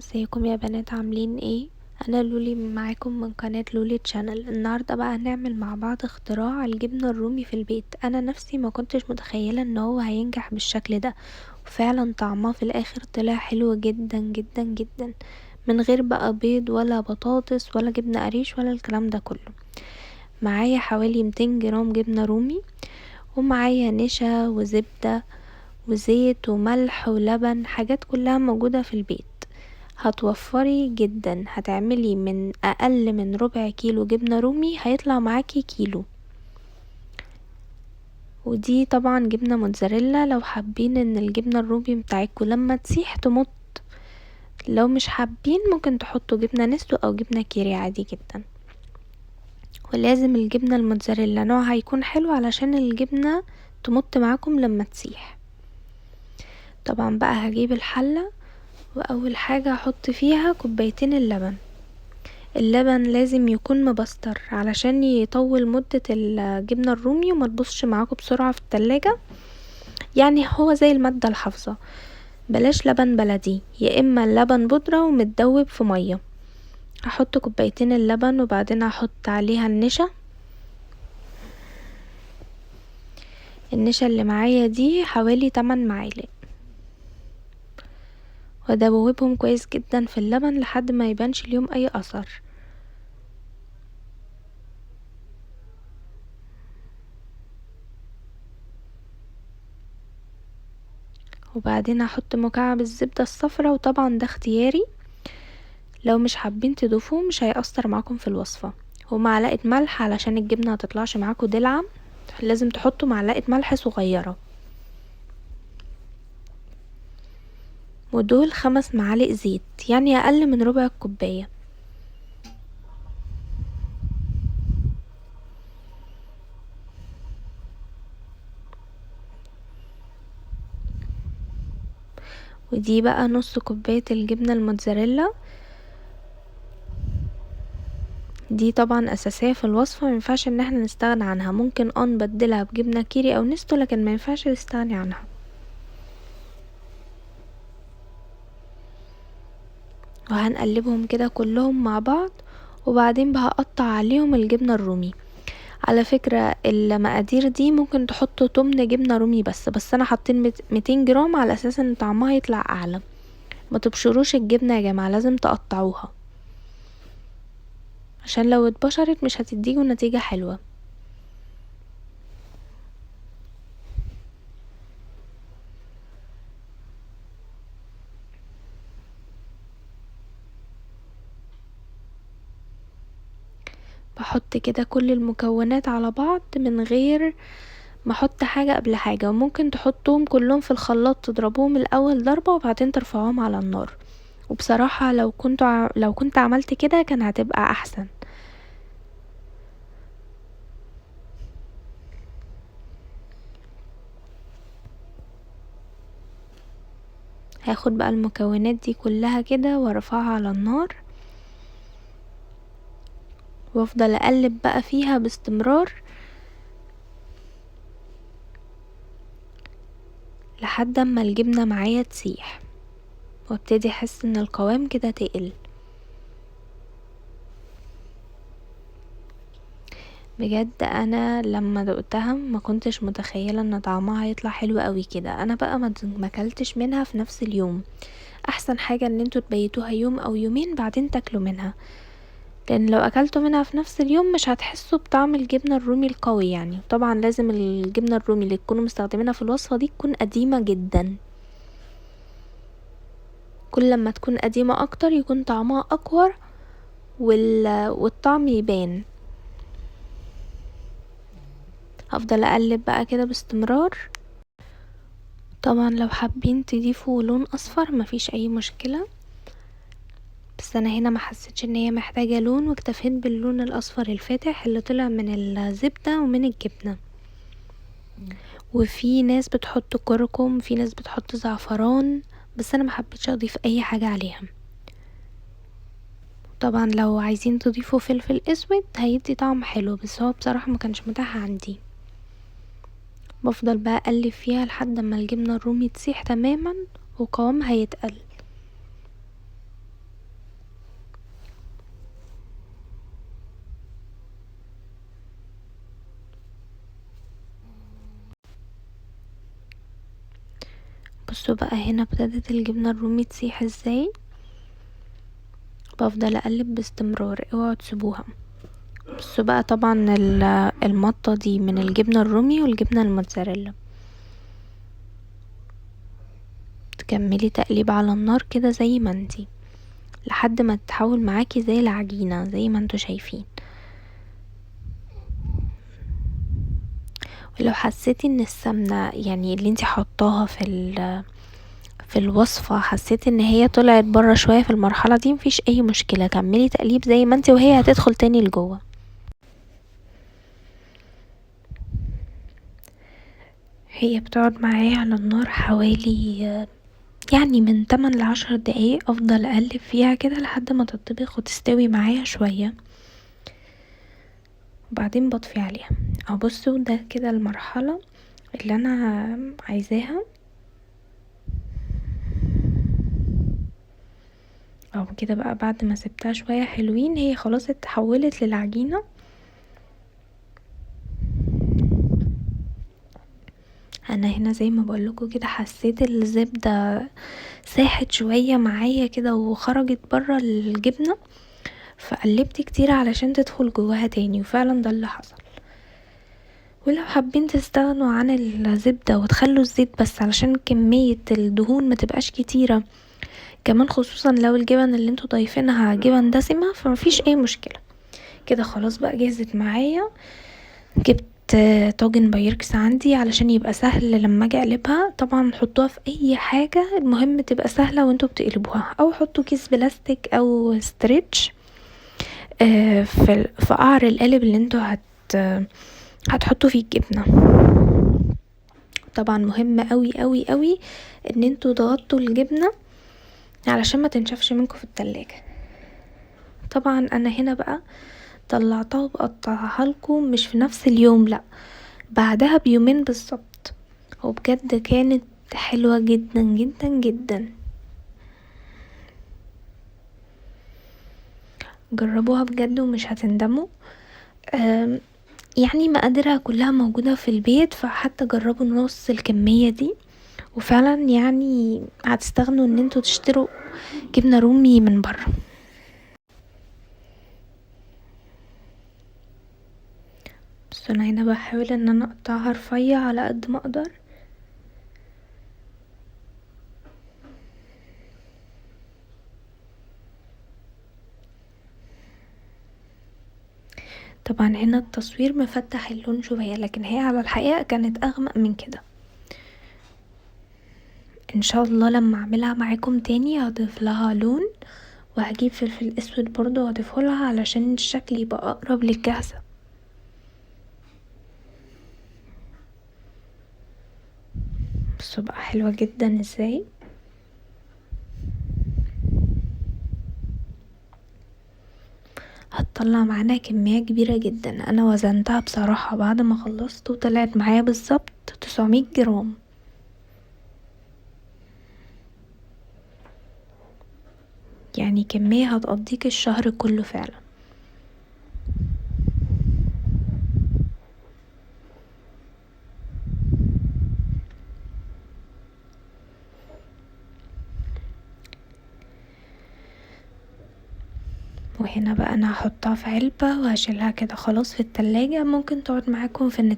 ازيكم يا بنات، عاملين ايه؟ انا لولي معاكم من قناة لولي channel. النهاردة بقى هنعمل مع بعض اختراع الجبنة الرومي في البيت. انا نفسي ما كنتش متخيلة ان هو هينجح بالشكل ده، وفعلا طعمه في الاخر طلع حلو جدا جدا جدا، من غير بقى بيض ولا بطاطس ولا جبنة قريش ولا الكلام ده كله. معايا حوالي 200 جرام جبنة رومي، ومعايا نشا وزبدة وزيت وملح ولبن، حاجات كلها موجودة في البيت. هتوفري جدا، هتعملي من اقل من ربع كيلو جبنة رومي هيطلع معاكي كيلو. ودي طبعا جبنة موتزاريلا، لو حابين ان الجبنة الرومي بتاعتكم لما تسيح تمط، لو مش حابين ممكن تحطوا جبنة نستو او جبنة كيري عادي جدا. ولازم الجبنة الموتزاريلا نوعها يكون حلو علشان الجبنة تمط معاكم لما تسيح. طبعا بقى هجيب الحلة، واول حاجة هحط فيها كوبايتين اللبن. اللبن لازم يكون مبستر علشان يطول مدة الجبنة الرومي وما تبصش معاكم بسرعة في التلاجة، يعني هو زي المادة الحافظة. بلاش لبن بلدي، يا اما اللبن بودرة ومتدوب في مية. هحط كوبايتين اللبن وبعدين هحط عليها النشا. النشا اللي معايا دي حوالي 8 معالق، وادوبهم كويس جدا في اللبن لحد ما يبانش ليهم اي اثر. وبعدين هحط مكعب الزبدة الصفراء، وطبعا ده اختياري، لو مش حابين تضيفوه مش هيأثر معاكم في الوصفة. ومعلقة ملح علشان الجبنة هتطلعش معاكم دلعة، لازم تحطوا معلقة ملح صغيرة. ودول 5 معالق زيت، يعني اقل من ربع الكوباية. ودي بقى نص كوباية الجبنة الموتزاريلا، دي طبعا اساسية في الوصفة، ما ينفعش ان احنا نستغنى عنها. ممكن نبدلها بجبنة كيري او نستو، لكن ما ينفعش نستغني عنها. وهنقلبهم كده كلهم مع بعض، وبعدين بقى هقطع عليهم الجبنة الرومي. على فكرة المقادير دي ممكن تحطوا 8 جبنة رومي بس انا حاطين 200 جرام على اساس ان طعمها يطلع اعلى. ما تبشروش الجبنة يا جماعة، لازم تقطعوها عشان لو اتبشرت مش هتديكوا نتيجة حلوة. بحط كده كل المكونات على بعض من غير ما احط حاجة قبل حاجة، وممكن تحطوهم كلهم في الخلاط تضربوهم الاول ضربة وبعدين ترفعوهم على النار. وبصراحة لو كنت عملت كده كان هتبقى احسن. هاخد بقى المكونات دي كلها كده وارفعها على النار، وافضل اقلب بقى فيها باستمرار لحد اما الجبنة معايا تسيح، وابتدي احس ان القوام كده تقل. بجد انا لما دقتها ما كنتش متخيلة ان طعمها هيطلع حلو قوي كده. انا بقى ما اكلتش منها في نفس اليوم. احسن حاجة ان انتوا تبيتوها يوم او يومين بعدين تاكلوا منها، لان لو اكلتوا منها في نفس اليوم مش هتحسوا بطعم الجبنة الرومي القوي. طبعا لازم الجبنة الرومي اللي تكونوا مستخدمينها في الوصفة دي تكون قديمة جدا، كل لما تكون قديمة اكتر يكون طعمها اقوى والطعم يبان. هفضل اقلب بقى كده باستمرار. طبعا لو حابين تضيفوا لون اصفر مفيش اي مشكلة، بس انا هنا ما حسيتش ان هي محتاجة لون، واكتفيت باللون الاصفر الفاتح اللي طلع من الزبدة ومن الجبنة. وفي ناس بتحط كركم، في ناس بتحط زعفران، بس انا ما حبيتش اضيف اي حاجة عليها. طبعا لو عايزين تضيفوا فلفل اسود هيدي طعم حلو، بس هو بصراحة ما كانش متاح عندي. بفضل بقى اقلب فيها لحد ما الجبنة الرومي تسيح تماما وقوامها يتقل. بصوا بقى هنا ابتدت الجبنة الرومي تسيح ازاي. بفضل اقلب باستمرار، اوعوا تسيبوها. بصوا بقى طبعا المطة دي من الجبنة الرومي والجبنة الموتزاريلا. تكملي تقليب على النار كده زي ما انتي لحد ما تتحول معاكي زي العجينة زي ما انتوا شايفين. ولو حسيتي ان السمنة اللي انتي حطاها في الوصفة حسيتي ان هي طلعت برا شوية في المرحلة دي، مفيش اي مشكلة، كملي تقليب زي ما انتي وهي هتدخل تاني لجوه. هي بتقعد معايا على النار حوالي من 8 ل10 دقايق، افضل اقلب فيها كده لحد ما تطبخ وتستوي معايا شوية، وبعدين بطفي عليها. بصوا ده كده المرحلة اللي انا عايزاها. كده بقى بعد ما سبتها شوية حلوين هي خلاص اتحولت للعجينة. انا هنا زي ما بقولكوا كده حسيت الزبدة ساحت شوية معايا كده وخرجت برا الجبنة، فقلبت كتير علشان تدخل جواها تاني، وفعلا ده اللي حصل. ولو حابين تستغنوا عن الزبدة وتخلوا الزيت بس علشان كمية الدهون ما تبقاش كتيرة، كمان خصوصا لو الجبن اللي انتوا ضايفينها جبن دسمة، فمفيش اي مشكلة. كده خلاص بقى جهزت معايا. جبت طاجن بايركس عندي علشان يبقى سهل لما اجي اقلبها. طبعا حطوها في اي حاجة، المهم تبقى سهلة وانتوا بتقلبوها، او حطوا كيس بلاستيك او stretch، في قعر القالب اللي انتوا هتحطوا فيه الجبنة. طبعا مهم قوي قوي قوي ان انتوا تغطوا الجبنة علشان ما تنشفش منكم في التلاجة. طبعا انا هنا بقى طلعتها وقطعها لكم مش في نفس اليوم، لا بعدها بيومين بالظبط، وبجد كانت حلوة جدا جدا جدا. جربوها بجد ومش هتندموا. مقاديرها كلها موجودة في البيت، فحتى جربوا نص الكمية دي وفعلا هتستغنوا ان انتوا تشتروا جبنة رومي من بره. بس انا هنا بحاول ان انا اقطعها رفيع على قد ما اقدر. طبعا هنا التصوير مفتح اللون شوية، لكن هي على الحقيقة كانت اغمق من كده. ان شاء الله لما اعملها معاكم تاني هضيف لها لون، وهجيب فلفل اسود برضو هضيفه لها علشان الشكل يبقى اقرب للجاهزة. بصوا بقى حلوة جدا ازاي. هتطلع معانا كمية كبيرة جدا. انا وزنتها بصراحة بعد ما خلصت وطلعت معايا بالظبط 900 جرام. كمية هتقضيك الشهر كله فعلا. وهنا بقى انا هحطها في علبة وهشيلها كده خلاص في التلاجة. ممكن تقعد معاكم في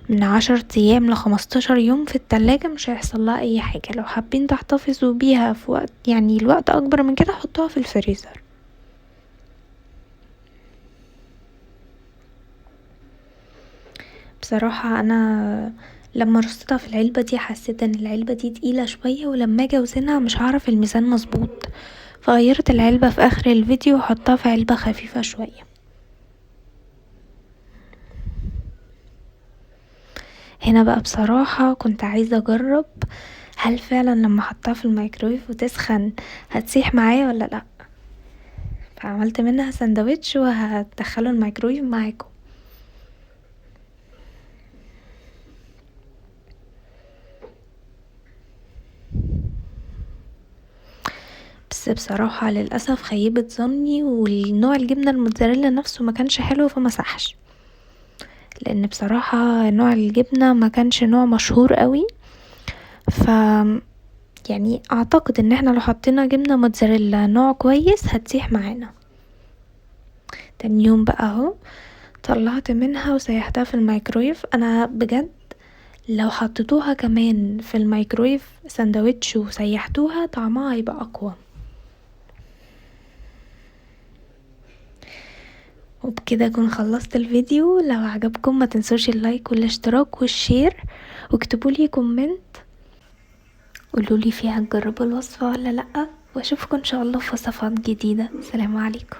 من 10 ايام ل15 يوم في التلاجة، مش هيحصل لها اي حاجة. لو حابين تحتفظوا بيها في وقت الوقت اكبر من كده حطوها في الفريزر. بصراحة انا لما رصيتها في العلبة دي حسيت ان العلبة دي تقيلة شوية، ولما اجي اوزنها مش هعرف الميزان مظبوط، فغيرت العلبة في اخر الفيديو وحطها في علبة خفيفة شوية. هنا بقى بصراحة كنت عايزة اجرب هل فعلا لما احطها في الميكرويف وتسخن هتسيح معايا ولا لا، فعملت منها سندوتش وهدخله الميكرويف معاكم. بس بصراحة للأسف خيبت ظني، والنوع الجبنة الموتزاريلا نفسه ما كانش حلو فمسحش، لأن بصراحة نوع الجبنة ما كانش نوع مشهور قوي، ف يعني اعتقد ان احنا لو حطينا جبنة موتزاريلا نوع كويس هتسيح معانا. تاني يوم بقى اهو طلعت منها وسيحتها في الميكرويف. انا بجد لو حطيتوها كمان في الميكرويف سندوتش وسيحتوها طعمها هيبقى اقوى. وبكده اكون خلصت الفيديو. لو عجبكم ما تنسوش ال like والاشتراك وال share، واكتبوا لي comment قولوا لي فيها تجربوا الوصفة ولا لأ، واشوفكم ان شاء الله في وصفات جديدة. سلام عليكم.